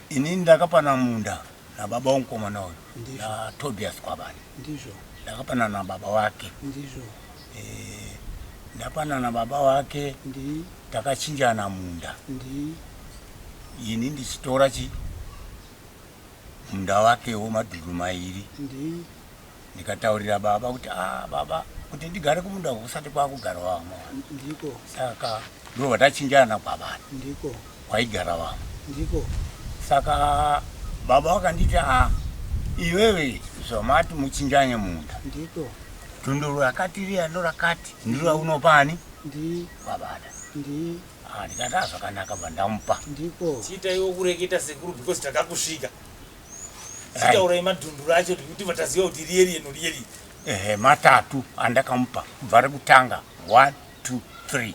Inini ndakapana munda nababa womukomana uyu naTobias Kwabani. Ndizvo. Ndakapana nababa wake. Ndizvo. Eh, ndapana nababa wake. Ndi. Takachinjana munda. Ndi. Ini ndichitora chi munda wakewo madhuru mairi. Ndi. Ndikataurira baba kuti ah baba kuti ndigare kumunda kusati kwakugara vamwe. Ndiko. Saka ndo vatachinjana kwabani. Ndiko. Kwaigara vamwe. Ndiko. Saka baba vakanditi ah iwewe zvamati muchinjanye munda. Ndiko. Dhunduru rakati riya ndorakati ndiro raunopani? Ndi. Kwabada. Ndi. Ah ndikati ah zvakanaka bva ndamupa. Ndiko. Chiitaiwo kureketa sekuru because takakusvika. Chitaurai madhunduru acho kuti vataziva kuti riye riye noriye riye. Ehe matatu andakamupa kubva rekutanga 1 2 3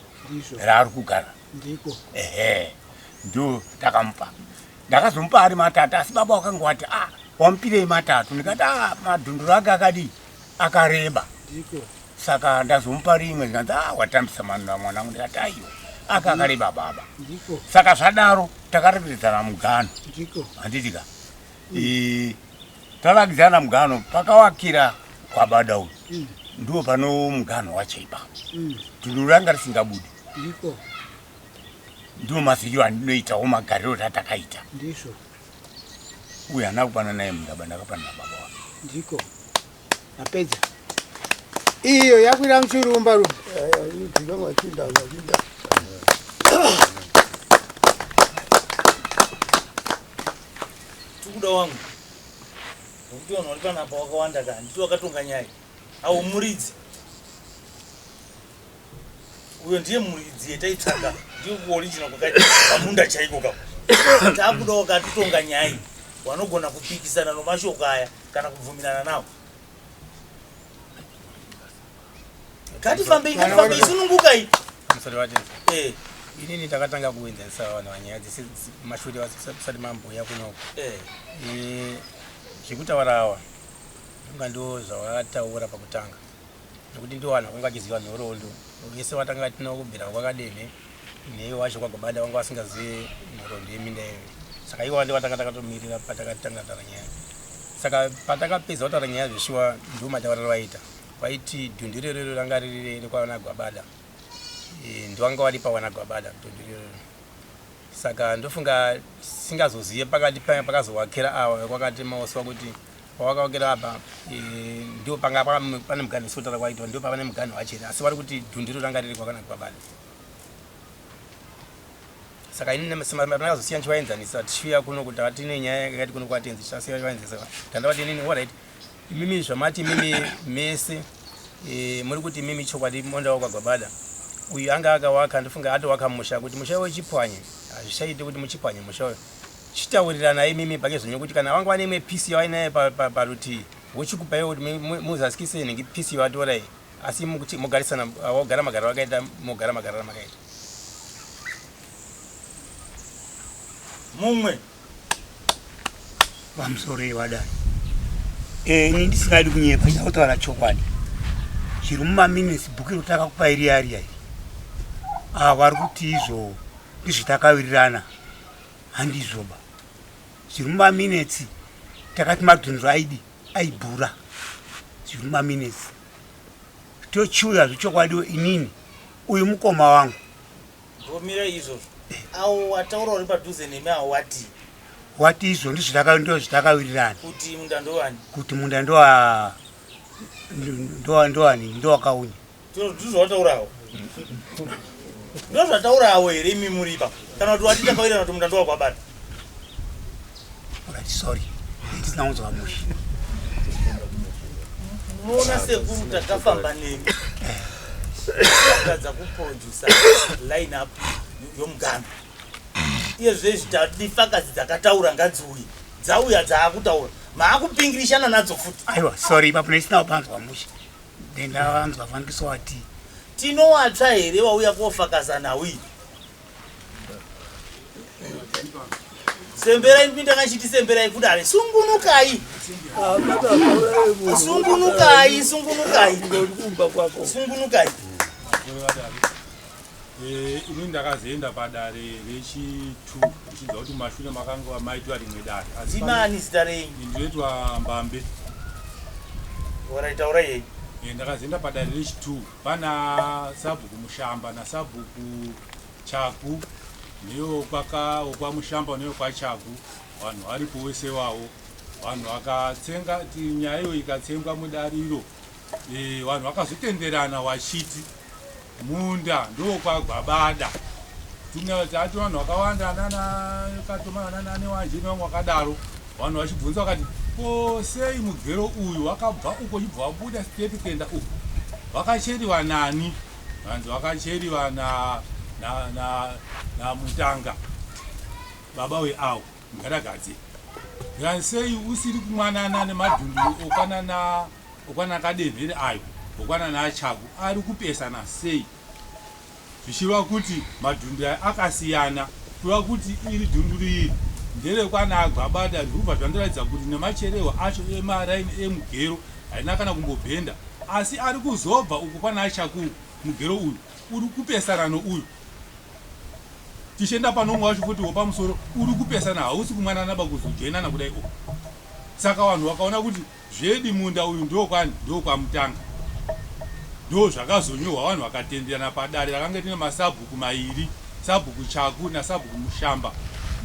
raari kugara. Ndiko. Ehe ndo takamupa. Ndakazomupa ari matatu asi baba wakanga wati ah wamupirei matatu ndikati ah madhunduru ake akadii akareba. Ndiko. Saka ndazomupa rimwe ndikanzi ah watambisa mwanangu ndikati aiwa aka akareba baba. Ndiko. Saka zvadaro takaremeredzana mugano. Ndiko. Handiti ka? Mm. Tavakidzana mugano pakawakira kwabada uyu. Ndiwo pano mugano wacho ipapo. Dunhu ranga risingabudi. Ndiko. Ndiwo maziviro andinoitawo magariro tatakaita. Ndizvo. Uyu haana kupana naye mundaba ndakapana nababa wake. Ndiko. Apedza. Iyo yakwira muchirumba rumba. Tikuda wangu. Nokuti vanhu vari panapa wakawanda ka handiti wakatonga nyaya. Awo muridzi. Uyo ndiye muridzi yetaitsvaga. Ndiyo kuoriginal kwakaita pamunda chaiko ka. Takuda wakatitonga nyaya. Wanogona kupikisana nomashoko aya kana kubvumirana nawo. Ngatifambei, ngatifambei, sunungukai. Pamusoro vatenzi. Eh. Inini takatanga kuenzanisa vanhu vanyaya dzese mashure vasati mambouya kunoku. Eh. Eh, zvekutaura awa ndonga ndo zvavakataura pakutanga nekuti ndo vanhu vakanga vachiziva nhoroondo vese vatanga tinavo kubvira kwakademhe neivo vacho kwagobada vanga vasingazive nhoroondo yeminda iyoyo saka ivo ndo vatanga takatomirira patakatanga kutaura nyaya saka patakapedza kutaura nyaya zveshuwa ndo matauriro vaita vaiti dhundu iroro ranga riri rekwana gwabada e, ndovanga vari pawana gwabada dhundu iroro saka ndofunga singazozive pakati pakazowakira awa kwakati mauswa kuti pawakawakira apa e, ndo panga pane muganhu sotara kwaitwa ndo pava nemuganhu wachena asi vari kuti dhundu iro ranga riri kwakana gwabada saka ini ndakazosiya ndichivaenzanisa tichiuya kuno kuti tine nyaya yakati kuno kwatenzi tichasiya tichivaenzanisa ndandavati inini orit imimi zvamati imimi mese e, muri kuti imimi chokwadi monda wakwagwabada uyu anga akawaka ndofunga atowaka musha kuti musha iwo chipwanye hazvichaite kuti muchipwanye musha uyo chitauriranai imimi pake zvenyu kuti kana vanga vane imwe pisi yavainayo parutivi vochikupaiwo kuti muzasikise nhingi pisi yavatora iyi asi mugarisana wogara magariro akaita mogara magariro amakaita mumwe pamusoro yevadai eh, ini ndisingadi kunyepa ida kutaura chokwadi zviri mumaminisi bhuku iro takakupa iriya riya iri ava vari kuti izvo ndizvo takawirirana handizvoba zviri mumaminetsi takati madhunzo aidi aibhura zviri mumaminetsi tochiuya zvechokwadi inini uyu mukoma wangu Mbomira izvozvo. Awo wataura uri padhuze nemi awo watii? Wati izvo ndizvo zvitakawirirana. Kuti munda ndowani? Kuti munda ndowa ndowa ndowani ndowakaunya. Ndizvo zvawataurawo. Ndozvataurawo here imi muri ipapo? Kana kuti wati takawirirana kuti munda ndowakwabata? Alright, sorry. Ndisina kunzwa mushe. Munoona sekuru takafamba nemi. Takatadza kuproducer line up yomugano. Iye zvezvi tadifakazi dzakataura ngadziuye. Dzauya dzaakutaura. Maakupingirishana nadzo futi. Aiwa, sorry ipapo ndisina kupanzwa mushe. Ndanzwa fanikiso wati. Tinowatsva here wauya kofakaza nhau iyi? Semberai ndipinda kachiti semberai kudare. Sungunukai. Sungunukai, sungunukai. Sungunukai. Eh, ini ndakazoenda padare rechi2 ndichinzwa kuti mumashure makanga maitwa rimwe dare. Asi Ndimani zita renyu? Ndinoitwa Mbambe. Orai, taurai henyu. Eh, ndakazoenda padare rechi2 pana sabhuku Mushamba nasabhuku Chaku neyokwaMushamba neyokwaChaku, vanhu varipo wese wavo. Vanhu vakatsenga nyaya iyo ikatsengwa mudariro. E, vanhu vakazotenderana wachiti munda ndokwagwabada. Tati vanhu vakawanda nana Katoma nana Newanje nevamwe vakadaro, vanhu vachibvunza vakati, ko sei mugero uyu wakabva uko uchibva wabuda straight kuenda uko, wakacheriwa nani? Vanzi wakacheriwa naMutanga baba weawo Mugaragadze. Zvikanzi sei usiri kumwanana nemadhunduru okwanana okwanana Kademhere ayo okwanana aChaku ari kupesana sei, zvichireva kuti madhunduru aya akasiyana, kureva kuti iri dhunduru iri nderekwana Agwabada, riri kubva zvandoratidza kuti nemacherehwa acho emaraini emugero haina kana kumbobhenda, asi ari kuzobva uko kwana aChaku uku mugero uyu uri kupesana nouyu. Tichienda pane umwe wacho futi wepamusoro uri kupesana, hausi kumwanana bakuzojoinana kudai uku. Saka vanhu vakaona kuti zvedi munda uyu ndokwani, ndokwaMutanga. Ndo zvakazonyorwa, vanhu vakatenderana padare rakanga rine masabhuku mairi, sabhuku Chaku nasabhuku Mushamba,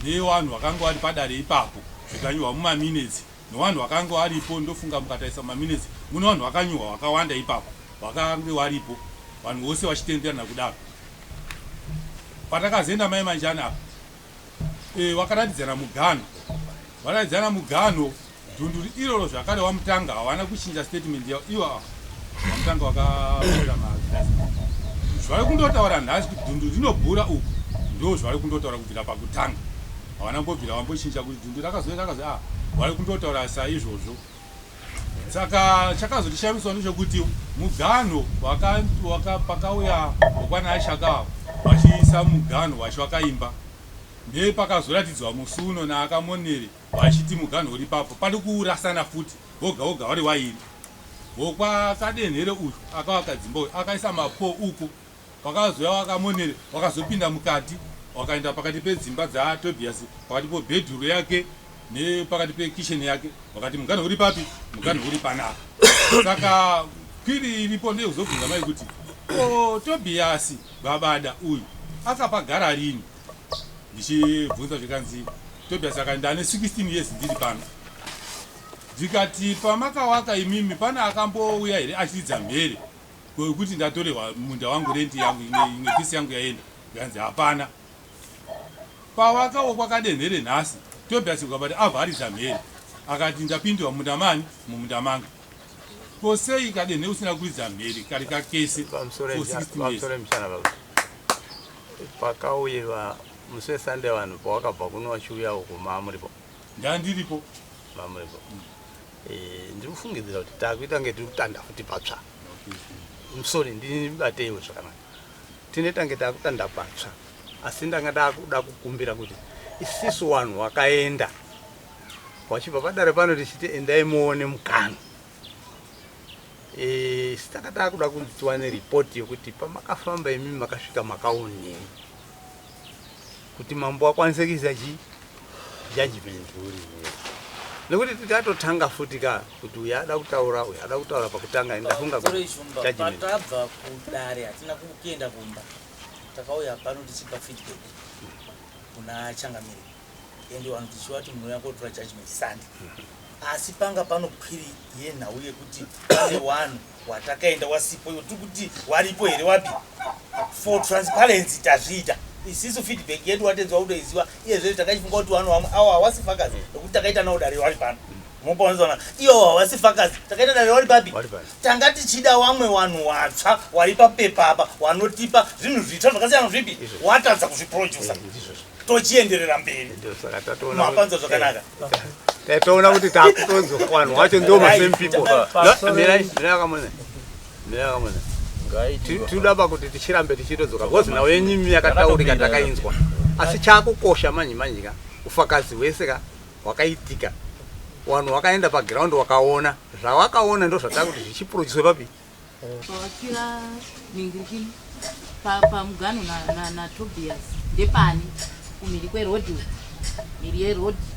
nevanhu vakanga vari padare ipapo, zvikanyorwa mumaminetsi nevanhu vakanga varipo. Ndofunga mukatarisa mumaminetsi mune vanhu vakanyorwa vakawanda ipapo vakange varipo, vanhu vose vachitenderana kudaro. Patakazoenda mai manjani apa, e, vakaratidzana muganho, varatidzana muganho dhunduru iroro zvakare. WaMutanga havana kuchinja statement yavo ivo ava waMutanga vakapera magirasi. Zvari kundotaura nhasi kuti dhunduru rinobhura uku, ndo zvari kundotaura kubvira pakutanga. Havana kumbobvira vambochinja kuti dhunduru rakazo rakazo a vari kundotaura saizvozvo. Saka chakazotishamisawo ndechekuti muganho pakauya wakwana Ashaka vachiisa muganho wacho wakaimba, nepakazoratidzwa musi uno naakamonere vachiti muganho uri papo, pari kurasana futi voga voga vari wairi. WokwaKadenhere uyu akavaka dzimba uyu akaisa mapo uko, pakazouya wakamonere wakazopinda mukati, wakaenda pakati pedzimba dzaTobias, pakati pobhedhuru yake nepakati pekicheni yake, wakati muganho uri papi? Muganho uri panapa. Saka kwiri iripo ndeyekuzobvunza mai kuti ko Tobias Babada uyu akapagara rini. Ndichibvunza zvikanzi Tobias akati ndane 16 years ndiri pano. Ndikati pamakawaka imimi pane akambouya here achiridza mhere kwekuti ndatorerwa munda wangu, renti yangu, imwe pisi yangu yaenda? Zvikanzi hapana. Pawakawo kwakadenhere nhasi, Tobias ukabati avharidza mhere akati ndapindiwa munda mani mumunda mangu. Ko sei Kadenhe usina kuridza mhere kari kakese for 16 years? Pamusoro mishana baba, pakauye musi weSunday vanhu pawakabva kuno vachiuya uku, maamuripo? Ndandiripo. Maamuripo. Ndiri kufungidzira kuti takuita kunge tiri kutanda futi patsva. Sorry, ndibateiwo zvakanaka. Tine tange takutanda patsva, asi ndanga ndakuda kukumbira kuti isisu vanhu vakaenda vachibva padare pano tichiti endai muone mukano, isi tanga takuda kunzi tiwane ripoti yekuti pamakafamba imi makasvika makaonei, kuti mambo akwanise kuisa chi judgment. Nekuti tikatotanga futi ka kuti uyu ada kutaura, uyu ada kutaura pakutanga, ndafunga Sorry, Shumba, judgment. Patabva kudare hatina kuenda kumba, takauya pano tichipa feedback kuna changamire, ende vanhu tichiva kuti munouya kotora judgment Sunday. Asi panga pano kwiri yenhau yekuti pane wanhu watakaenda wasipo, iwo tiri kuti waripo here wapi? For transparency tazviita isisu feedback yedu, watenzwa kutoiziva. Iyezvezvi takachifunga kuti vanhu vamwe avo havasi fakazi, nekuti takaita nawo dare wari pano, mupaonzona ivo havasi fakazi, takaita dare wari papi. Wari pano. Tanga tichida wamwe vanhu watsva wari papepa apa wanotipa zvinhu zvitsva zvakasiyana zvipi watadza kuzviprodusa. Ndizvozvo. Tochienderera mberi. Saka tatoona Mapanza zvakanaka. Tatoona kuti takutonzwa vanhu wacho ndo masame people. No, mirai, mirai akamona, mirai akamona. Tinoda pakuti tichirambe tichitodzoka because nhau yenyu yakataurika, takainzwa, asi chakukosha manje manje ka ufakazi hwese ka hwakaitika, vanhu vakaenda paground wakaona zvavakaona, ndo zvatakuti zvichiproducwe papi. Pawakira ningirikini. Pamuganhu naTobias ndepani? Kumhiri kwerodhi uku, mhiri yerodhi.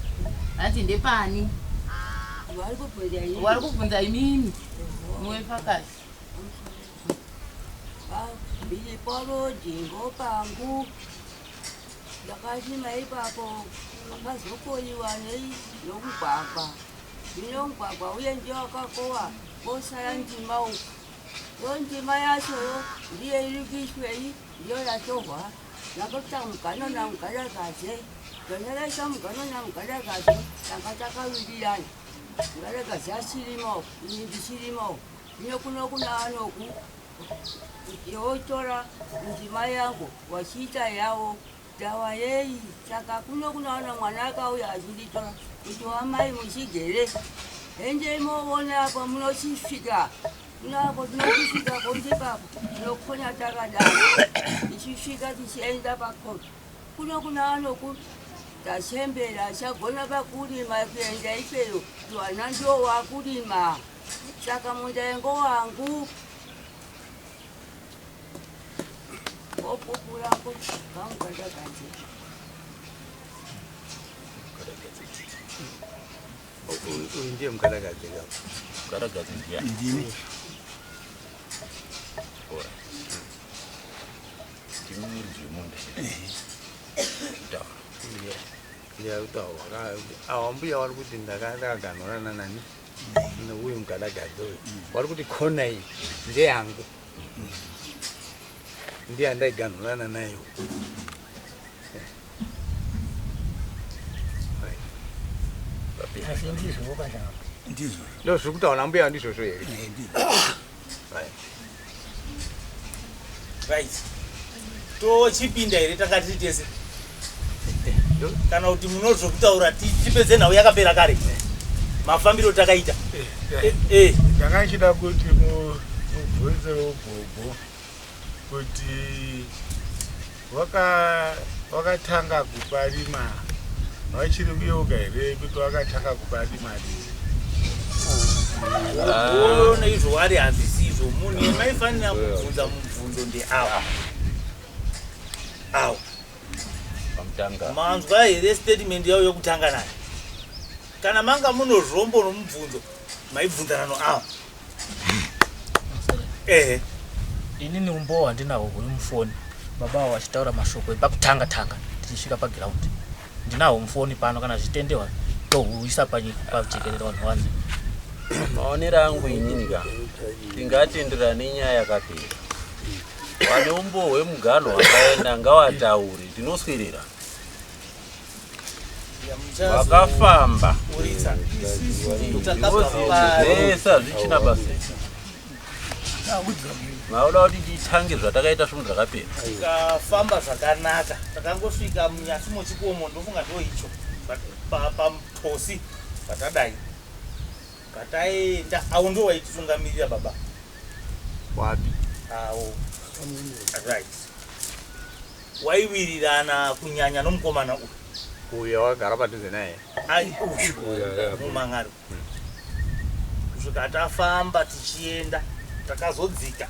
Hanzi ndepani? Wari kubvunza imimi muwefakasi. Pamhiri porodhi ngopangu ndakasima ipapo pakazokoiwa nei nomugwagwa. Zvino mugwagwa uye ndiye wakakowa kosara ndima uku. Yo ndima yachoyo ndiye iri kuiswei ndiyo yatohwa nekuti mugano namugarakaze zvandakaita mugano namugarakaze tanga takawirirana mugarakaze achirimo ini ndichirimo zvino kuno kuna anoku yotora ndima yangu wachiita yawo Dawa yei saka kuno kunoona mwana akauya achinditora kuti wamai muchigere ende movona apo munochisvika kuno apo tinochisvika konzi ipapo tinokonya takadaro tichisvika tichienda pakona kuno kuna anoku tachembera achagona pakurima kuenda ikweyo vana ndiwo wakurima saka munda yengo wangu Uyu ndiye mugaragazi ka. Mugaragazi ndiye. Ndini. Ora. Ndimi muridzi wemombe. Taura. Ndiyakutaura. Awa mbuya wari kuti ndakaganhurana nani neuyu mugaragazi uyu. Wari kuti kona iyi ndeyangu. Ndiye andaiganhurana naye. Asi ndizvo pachavo. Ndizvo. Ndozviri kutaura mbuya ndizvozvo here? Right. Tochipinda here takati tese? Kana kuti munozvokutaura tipedze nhau yakapera kare. Mafambiro takaita. Eh, eh. Ndakachida kuti mubvunzewo gogo kuti wakatanga kuparima vachiri kuyeuka here kuti wakatanga kuparima rini? Uone izvo wari hazvisi izvo munhu maifanira kubvunza mubvunzo ndeawa awa manzwa here statement yavo yokutanga nayo kana manga muno zvombo nomubvunzo maibvunzana noawa ehe inini umbowo handinahwo huri mufoni baba avo vachitaura mashoko epakutanga tanga tichisvika pagiraundi ndinahwo mufoni pano kana zvichitendewa tohuisa panyika pajekerere vanhu vanze Maonero angu inini ka tingatenderana nenyaya yakapera. Pane umbowo hwemuganho wakaenda ngawataure tinoswerera. Wakafamba zvese hazvichina basa. Mauda kuti titange zvatakaita svondo rakapera. Tikafamba zvakanaka takangosvika munyasi mochikomo ndofunga ndo icho pamtosi patadai pataenda awo ndo waititungamirira baba wapi awo right waiwirirana kunyanya nomukomana uyu uyo wakagara padhuze naye ai uyu mumang'aro kusvika tafamba tichienda takazodzika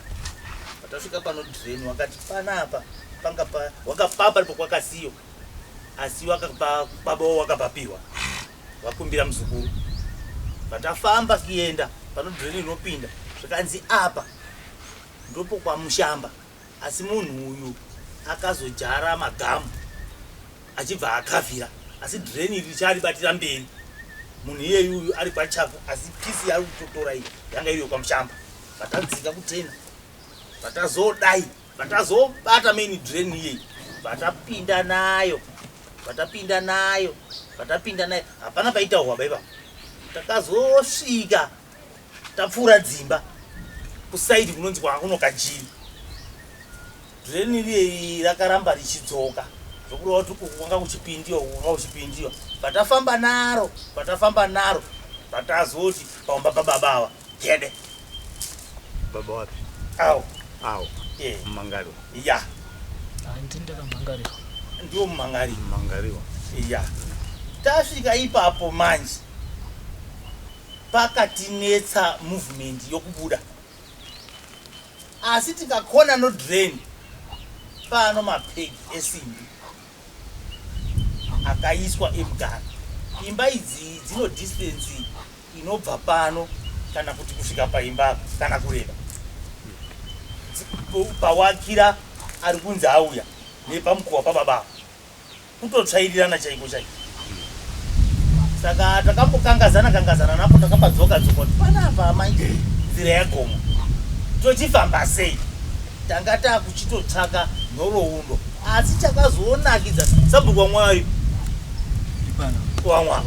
patasvika pano drain wakati panapa panga pa wakapapa paripo kwakasiyo asi wakapa baba wavo wakapapiwa vakumbira muzukuru patafamba kuenda pano drain inopinda zvikanzi apa ndopo kwamushamba asi munhu uyu akazojara magamu achibva akavhira asi drain iri richaribatira mberi munhu iyeyu uyu ari kwachaku asi pisi yaari kutotora iyi yanga iriyo kwamushamba vatadzika kutena vatazodai vatazobata main drain iyeyi vatapinda nayo vatapinda nayo vatapinda nayo hapana paitaurwa baipa takazosvika tapfuura dzimba kusaidi kunonzi kwakunokajiri Drain riye rakaramba richidzoka zvokureva kuti uku kwanga kuchipindiwa uku kwanga kuchipindiwa patafamba naro patafamba naro patazoti paumba pababa ava gede baba wapi awo awo eh mumangariwa ya handini ndakamhangarirwa ndiwo mumangariwa mumangariwa ya tasvika ipapo manje pakatinetsa movement yokubuda asi tikakona no drain Pano mapegi esimbi akaiswa emugano. Imba idzi dzino distance inobva pano kana kuti kusvika paimba apa kana kureba. Pawakira ari kunzi auya nepamukuwa pababa apa. Kutotsvairirana chaiko chaiko. Saka takambokangazana kangazana napo takapadzoka dzoka kuti panapa amai nzira yagomo. Tochifamba sei? Tanga takuchitotsvaka nhoroondo asi chakazonakidza sabhuku wamwari wamwa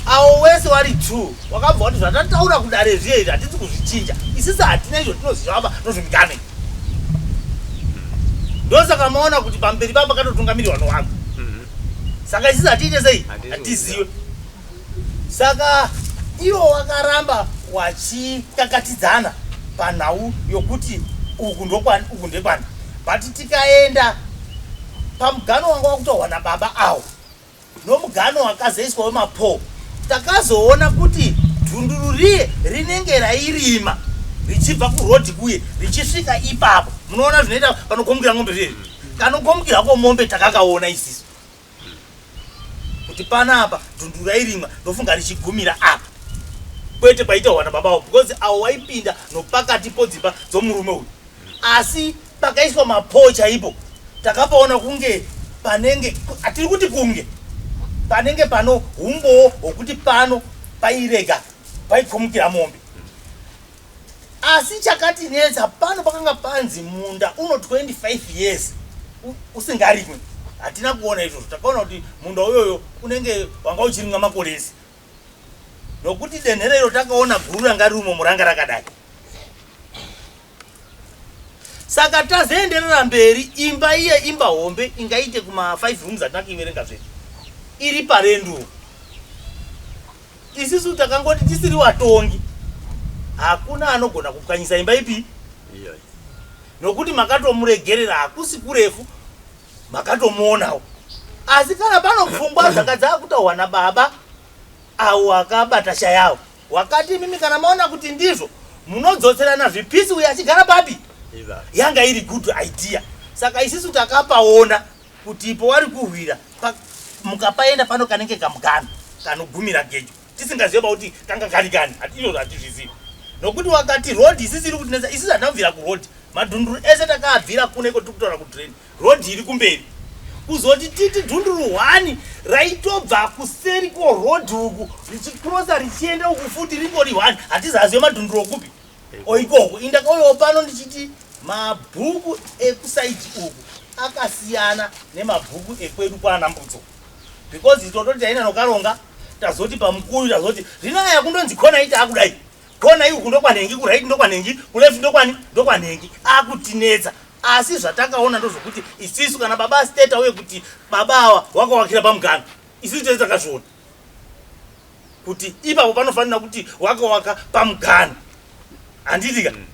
awo wese wari two wakabva wati zvatataura kudare zviye izvi hatisi kuzvichinja isisi hatina izvo tinoziva apa nozvemigano iyi ndosaka maona kuti pamberi papa pakatotungamirirwa nowako saka isisi hatiite sei hatiziwe Saka ivo wakaramba wachikakatidzana panhau yokuti uku ndokwani uku ndekwani but tikaenda pamugano wanga wakutaurwa nababa awo nomugano wakazoiswa wemapoo takazoona kuti dhunduru riye rinenge rairima richibva kurodhi kuye richisvika ipapo munoona zvinoita panokomukira mombe zviye kanokomukira ko mombe takakaona isisu kuti panapa dhundu rairimwa ndofunga richigumira apa kwete paitaurwa nababa avo because avo waipinda nopakati podzimba dzomurume uyu asi pakaiswa mapoo chaipo takapaona kunge panenge hatiri kuti kunge panenge pano humbowo hwokuti pano pairega paikomukira mombe Asi chakatinetsa pano pakanga panzi munda uno 25 years usingarimwe. Hatina kuona izvozvo, takaona kuti munda uyoyo unenge wanga uchirimwa makore ese nokuti denhere iro takaona guru ranga riri umo ranga rakadai. Saka tazoenderera mberi, imba iye imba hombe ingaite kuma 5 rooms hatina kuiverenga zvedu, iri parenduwo. Isisu takangoti tisiri watongi hakuna anogona kupwanyisa imba ipi nokuti makatomuregerera hakusi kurefu makatomuonawo asi kana pano pfungwa dzanga dzakutaurwa nababa awo akabata shayawo wakati imimi kana maona kuti ndizvo munodzoserana zvipisi uyo achigara papi yanga iri good idea saka isisu takapaona kuti ipo wari kuhwira mukapaenda pano kanenge kamugano kanogumira gejo tisingazive pakuti kanga kari kani izvozvo hatizvizivi nokuti wakati road isisi iri kutinetsa isisi hatina kubvira kuroad madhunduru ese takaabvira kuno iko tiri kutaura kudrain road iri kumberi kuzoti titi dhunduru hwani raitobva kuseri koroad uku richikrosa richienda uku futi ringori hwani hatizazive madhunduru okupi oikoko indakauyawo pano ndichiti mabhuku ekusaidi uku akasiyana nemabhuku ekwedu kwaana mbudzo because tototi taina nokaronga tazoti pamukuyu tazoti zvino aya kundonzi kona ita akudai kona iyi uku ndokwanhengi kuright ndokwanhengi kuleft ndokwani ndokwanhengi akutinetsa asi zvatakaona ndozvokuti isisu kana baba asteta uye kuti baba awa wakawakira pamugano isisu tese takazviona kuti ipapo panofanira kuti wakawaka pamugano handitika mm.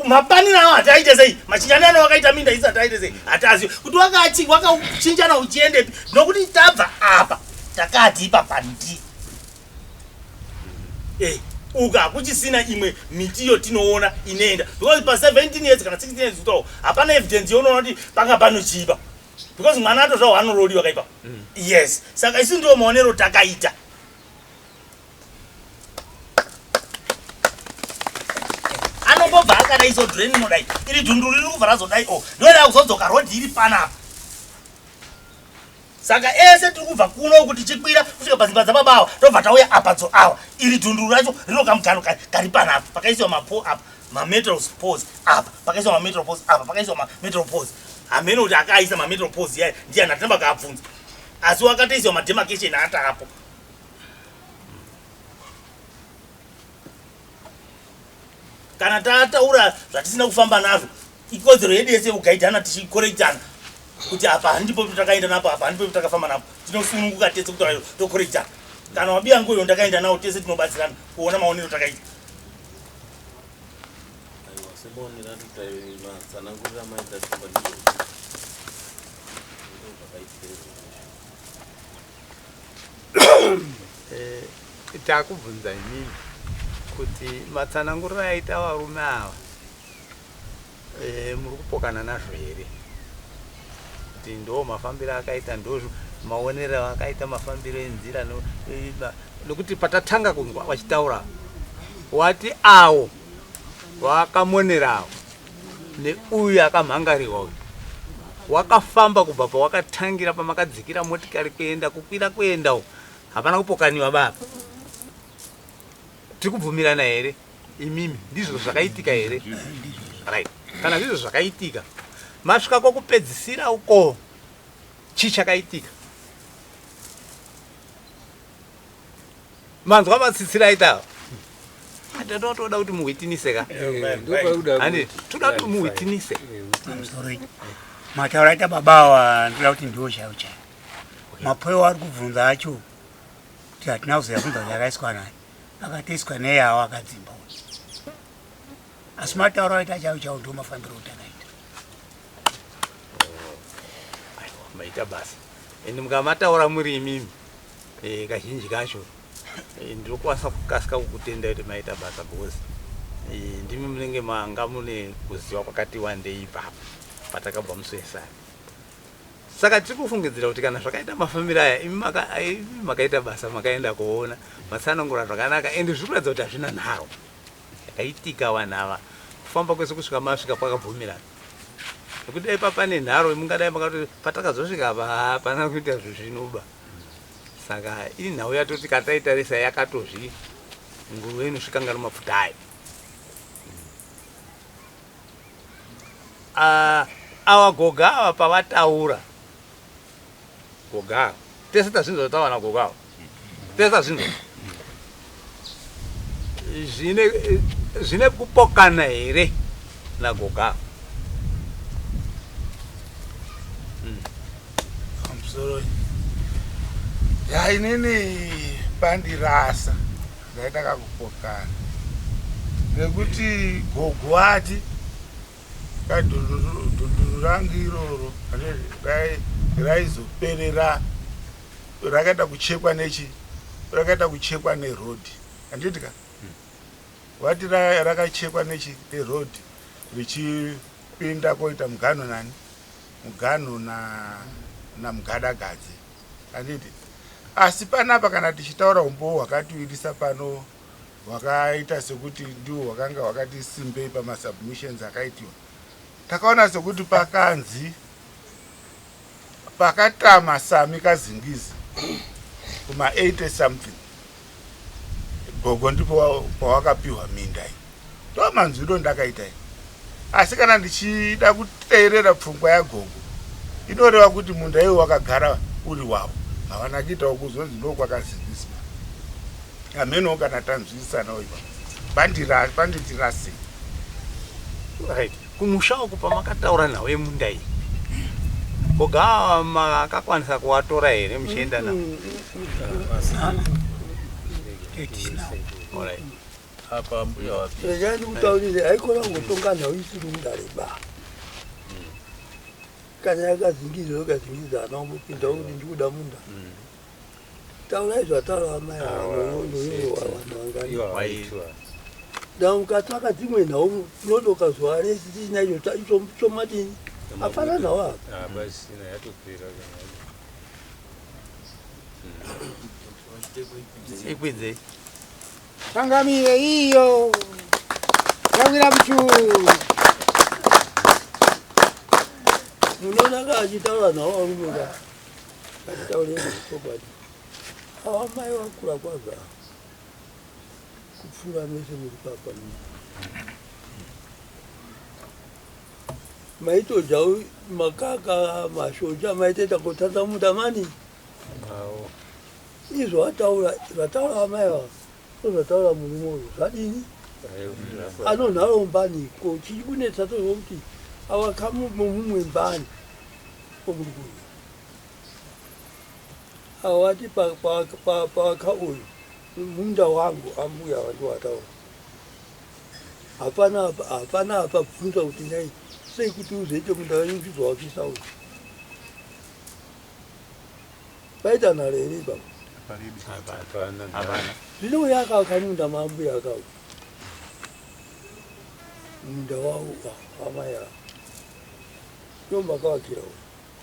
mapaniro awo hatiaite sei machinjanano wakaita minda isi hatiaite sei hatiazivi kuti wakachinjana uchiendepi nokuti tabva apa takati ipapa ndi eh, uka hakuchisina imwe miti yotinoona inoenda because pa 17 years kana 16 years kutawo hapana evidence yaunoona kuti panga panochipa because mwana atozvawo anorodiwa kaipa mm. yes saka isu ndiwo maonero takaita anongobva akadai so drain inodai iri dhunduru riri kubva razodai o oh, ndoda kuzodzoka road iri panapa saka ese tiri kubva kuno uku tichikwira kusvika padzimba dzababa awa tobva tauya apa dzo awa iri dhunduru racho rinokamugano kari panapa pakaisiwa mapo apa mametal poles apa pakaiswa mametal poles apa pakaiswa mametal poles hameno kuti akaaisa mametal poles yaya ndiyani hatina vakaabvunza asi wakatoisiwa mademarcation atapo kana tataura zvatisina kufamba nazvo ikodzero yedu yese yekugaidhana tichikorektana kuti apa handipo takaenda napo apa handipo takafamba napo tinosununguka tese kutaura tokorektana kana wabiya nguyo ndakaenda nawo tese tinobatsirana kuona maonero takaita Aiwa semaonero matsanangurira maita chomba ndizvo zvakaitika izvozvo. Eh, takubvunza imimi kuti matsananguriro aita varume ava eh, muri kupokana nazvo here? kuti ndo mafambiro akaita ndo maonero akaita mafambiro enzira nokuti patatanga kunzwa vachitaura wati awo wakamonerawo neuyu akamhangariwa uyu wakafamba kubva pawakatangira pamakadzikira motikari kuenda kukwira kuenda uku hapana kupokaniwa baba tiri kubvumirana here imimi ndizvo zvakaitika here right kana ndizvo zvakaitika masvika kwokupedzisira uko chii chakaitika manzwa matsitsira aita ava toda kuti muhwitinise ka handi toda kuti muhwitinise mataura aita baba awa ndoda kuti ndiwo chaiwo chaiwo mapoyo ari kubvunza acho kuti hatina kuzoyabvunza kuti yakaiswa nani akatoiswa neyawo akadzimba asi matauro aita chaiwo chaiwo ndiwo mafambiro kuti akaita maita basa and mukamataura muri imimi eh, kazhinji kacho eh, ndinokwanisa kukasika kukutenda kuti maita basa because eh, ndimi munenge manga mune kuziva kwakati wandei ipapo patakabva musuesani saka tiri kufungidzira kuti kana zvakaita mafambiro aya imi makaita basa makaenda kuona matsanangura zvakanaka ende zviri kuratidza kuti hazvina nharo yakaitika vanhu ava kufamba kwese kusvika masvika kwakabvumirana nekuti dai papane nharo mungadai makati patakazosvika apa hapana kuita zvezvinoba saka inhau yatoti kataitarisa yakatozvi nguruve inosvika ngano mafuta ayo Ah, awa goga ava pavataura goga ava tese tazvinzwa zvataura nagoga ava tese tazvinzwa zvine zvine kupokana here nagoga ava Pamusoro ya inini pandirasa ndaita kakupokana nekuti gogo ati kadhunduru rangu iroro raizoperera rakaita kuchekwa nechi rakaita kuchekwa nerodhi handiti ka wati rakachekwa nechi nerodhi richipinda koita muganho nani muganho naMugadagadze handiti asi panapa kana tichitaura umbowo hwakatiwirisa pano hwakaita sekuti ndiwo hwakanga hwakati simbei pamasubmissions akaitiwa takaona sekuti pakanzi pakatama Sami Kazingizi kuma 80 something gogo ndipo pawakapiwa minda iyi ndo manzwiro ndakaita iyi asi kana ndichida kuteerera pfungwa yagogo inoreva kuti munda iwo wakagara uri wavo havana kuitawo kuzonzi ndokwakaziviswa hamenowo kana tanzwisisanawo ipa panditirasei right kumusha uku pamakataura nhau yemunda iyi goga makakwanisa kuwatora here muchienda navo Alright. Apa mbuya wapi? Regai ndikutaurire, haikona kungotonga nhau isiri mudare ba. Kana yakazingizwa yakazingiza hana kumbopinda kuti ndikuda munda. Taurai zvataura amai ava ndoivo vanhu vangani. Da mukatsvaka dzimwe nhau tinodoka zuva rese tisina icho chomadini. Hapana nhau apa. Hapasina yatopera kana. Ikwidzei. Changamire iyo yakwira muchuru. Munoona ka achitaura nhau varume ka achitaura chokwadi. Ava mai vakura kwazvo ava kupfuura mese muri papa. Maitodya makaka mashoja maitoita kutata munda mani. Izvo wataura zvataura amai ava ndozvataura murume uyu zvadini anonharo mbani ko chiri kunetsa tozwa kuti awaka mumwe mbani omuri kuuya awati pawaka uyu munda wangu ambuya ava ndiwataura hapana hapana apabvunza kuti nhai sei kuti uzoite munda wenyu uchizowakisa uyu paita nharo here ipapo zvino uyo akavaka munda maambuya akauya munda wamai ava ndo makavakira uyu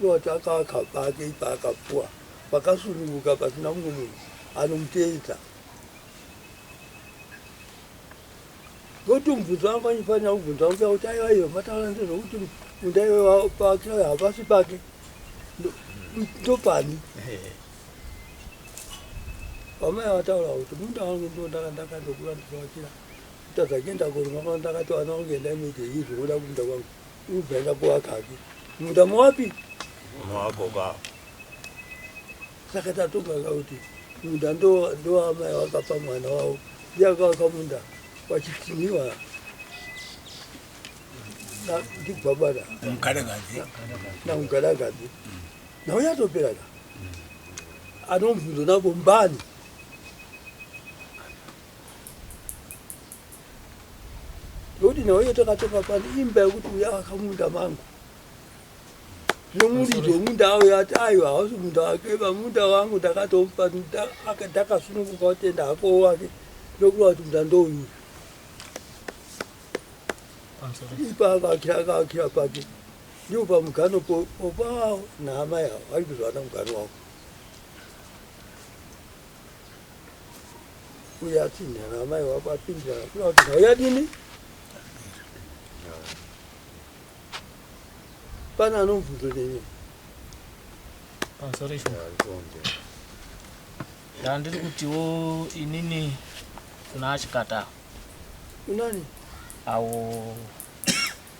Ndowati akavaka pake paakapuwa pakasununguka pasina mumwe munhu anomuteedza. Ngokuti mubvunzo wangu andifanira kubvunza mbuya kuti aiwa iyo mataura ndezvokuti munda iwe pake hapasi pake ndopani vamai vataura kuti munda wangu ndo ndakandokura ndichivakira kutadza kuenda kurima kwanga ndakati vana vangu endai muite izvi voda kumunda kwangu ubva enda kuvakake munda muwapi mawagoga saka tatonga kuti munda ndoamai vakapa mwana wavo ndiye akavaka munda wachitiniwa ndigwabada mugadagazi namugadagazi nhau yatopera ka anomubvunzo nako mbani Nokuti nhau iyo takatoka pano imba yekuti uya akamunda mangu. Zvino muridzi wemunda auya ati aiwa hausi munda wake ba munda wangu ndakatomupa ndakasununguka kutenda hako wake ndokuva kuti munda ndouyu. Ipa akavakira akavakira pake ndipo pamugano popawo naamai avo vari kuzovana mugano wavo. Uye atsinhana amai wako apindirana kuda kuti nhau yadini pane anomubvunzo neni pamusoro isho ndandiri kutiwo inini kuna achikata unani awo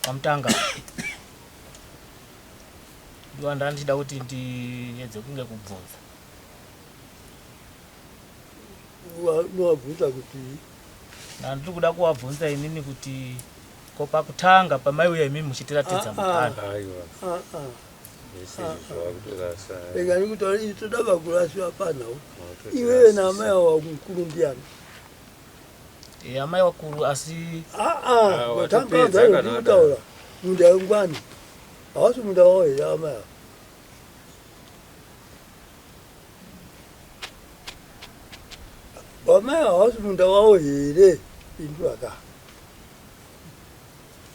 pamutanga ndiwa ndandichida kuti ndiedze kunge kubvunza Unovabvunza kuti ndandiri kuda kuvabvunza inini kuti ko pakutanga pamaiuya imimi muchitiratidza Ah, ah. mugano Aiwa. Ah, ah. Rega ndikutaura ini toda vakurasiwa panhau iwewe naamai avo mukuru ndiani Eh, amai wakuru asi tanga ndikutaura munda wengwani hausi munda wavo here amai avo Wamai hausi munda wavo here pindura ka.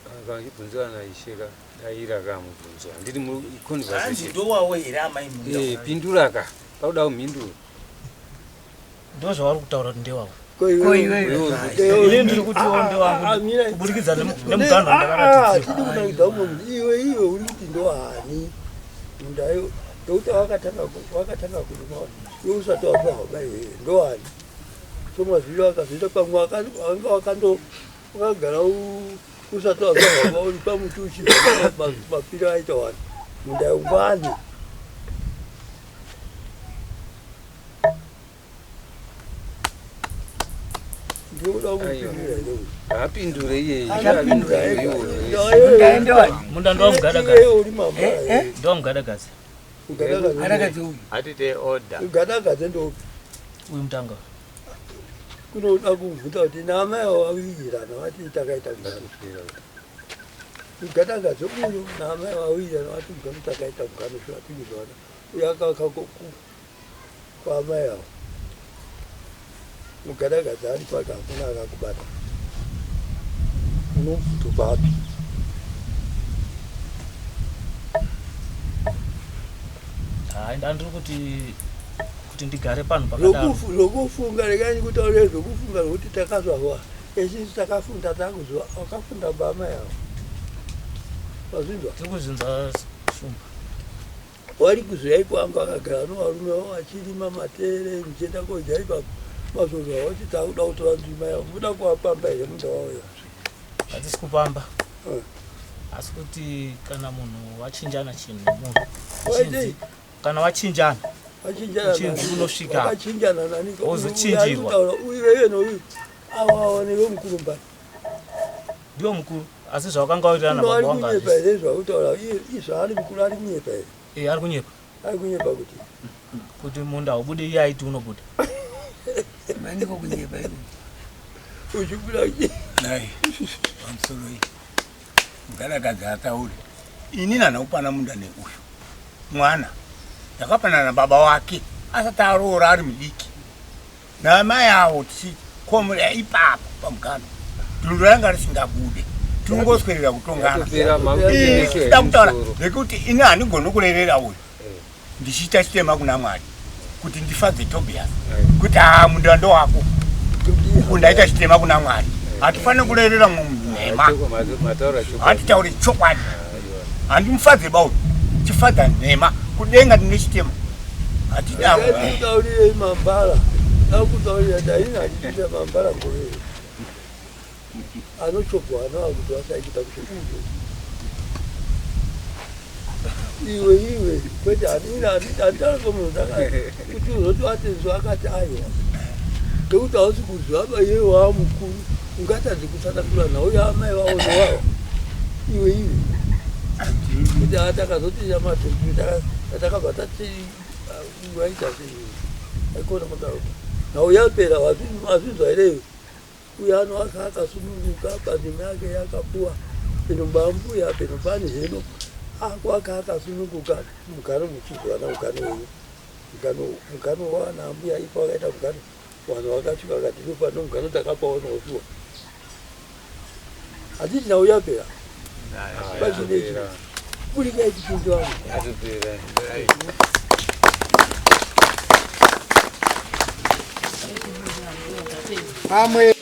Akangibvunzwa naishe ka daira ka mubvunzo handiri mu Hanzi conversation. ndowawo here amai munda? Eh, pindura ka pauda kumhindura. Ndozvavari kutaura kuti ndewawo. Ko iwewe? Ini ndiri kutiwo ndewangu kuburikidza nemuganho wandakaratidzirwa. Tidi kunakidza umwe munhu iwe iwe uri kuti ndohani munda iwe ndokuti wakatanga wakatanga kurima iwe usati wapiwa baba iwewe ndohani somazviro akazoita pamwe wanga wakando wakagara usati wapiwa baba uri pamuti uchibva mapiro aita wani munda ungwani Haapindure iye. Munda ndowamugadagazi. Ndowamugadagazi. Hatite order. Mugadagazi ndoupi? Uyu mutanga. Kunoda kubvunza kuti naamai avo vawirirana vati takaita mugano. Mugadagazi uyu naamai vawirirana vati mugano takaita mugano zvatikuzvana. Uyu akaka kwaamai avo. Mugadagazi ari pake hakuna akakubata. Unomubvunzo papi? Hayi ndandiri kuti kuti ndigare panhu pakadaro. Zvokufunga regai ndikutaurire zvokufunga zvokuti takazvarwa isusu takafunda takuziva wakafunda bamai avo wazvinzwa Tiri kuzvinzwa shumba. Wari kuziva ipo anga akagara novarume vavo vachirima matere muchienda kodya ipapo mazozwa vati takuda kutora nzvimba yavo muda kuvapamba here munda wavo ya Hatisi kupamba. Asi kuti kana munhu wachinjana chinhu nemunhu. Waitei? Kana wachinjana. Wachinjana Uchinzi nani? unosvika. Wakachinjana nani? Wozochinjirwa. Uyu iye nouyu awa awa newe mukuru mbani Ndiwo mukuru asi zvawakanga wawirirana Uno nababa ari wanga kunyepa hazvisi. here zvakutaura izvo ari mukuru ari kunyepa here Eh ari kunyepa. Ari kunyepa kuti Kuti munda haubude iye aiti unobuda. Mandiko kunyepa iko. Uchibuda Nai, pamusoro iyi. Mugadakadzi ataure. Ini nana kupana munda neuyu. Mwana. Ndakapanana nababa wake asati aroora ari mudiki. Naamai avo tichikomera ipapo pamugano. Dundu ranga risingabude. Tingoswerera kutongana. Ida kutaura zvekuti ini handigoni kurerera uyu ndichiita chitema kuna Mwari kuti ndifadze Tobias kuti haa munda ndowako uku ndaita chitema kuna Mwari. Hatifaniri kurerera munhu nhema, hatitaure chokwadi. Handimufadze ba uyu chifadza nhema kudenga ndine chitema hatidaro. Ndakutaurirei mambara, ndakutaurira ndaina achiita mambara gore anochogwa ana kuti vasaita kuti uyo iwe iwe kwete handitauriko munhu kuti uzoti watenzwa akati aiwa ngekuti hausi kuziva ba iye waa mukuru ungatadzi kutsanangura nhau yaamai vavo nowavo iwe iwe kuti atakazoti yamatokakabva tati waita sei aikona kudaro nhau yapera wazvinzwa here iwe Uyo anoaka akasununguka pandima yake yakapuwa peno bambuya peno pani heno akuaka akasununguka mugano muchizwana mugano uyu mugano mugano wana ambuya ipo akaita mugano vanhu vakasvika vakati ndo pano mugano takapaona usuwa hatiti nhau yapera pachinechi burikai chipinzi wangu pamwe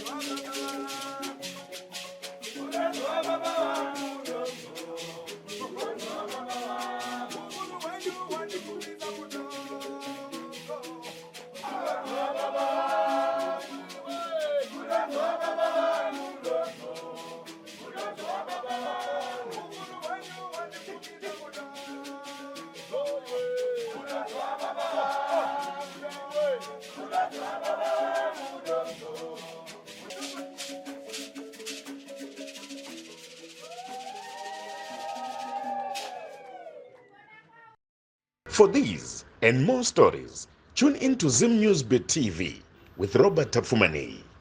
For these and more stories, tune in to Zim News Bit TV with Robert Tafumani.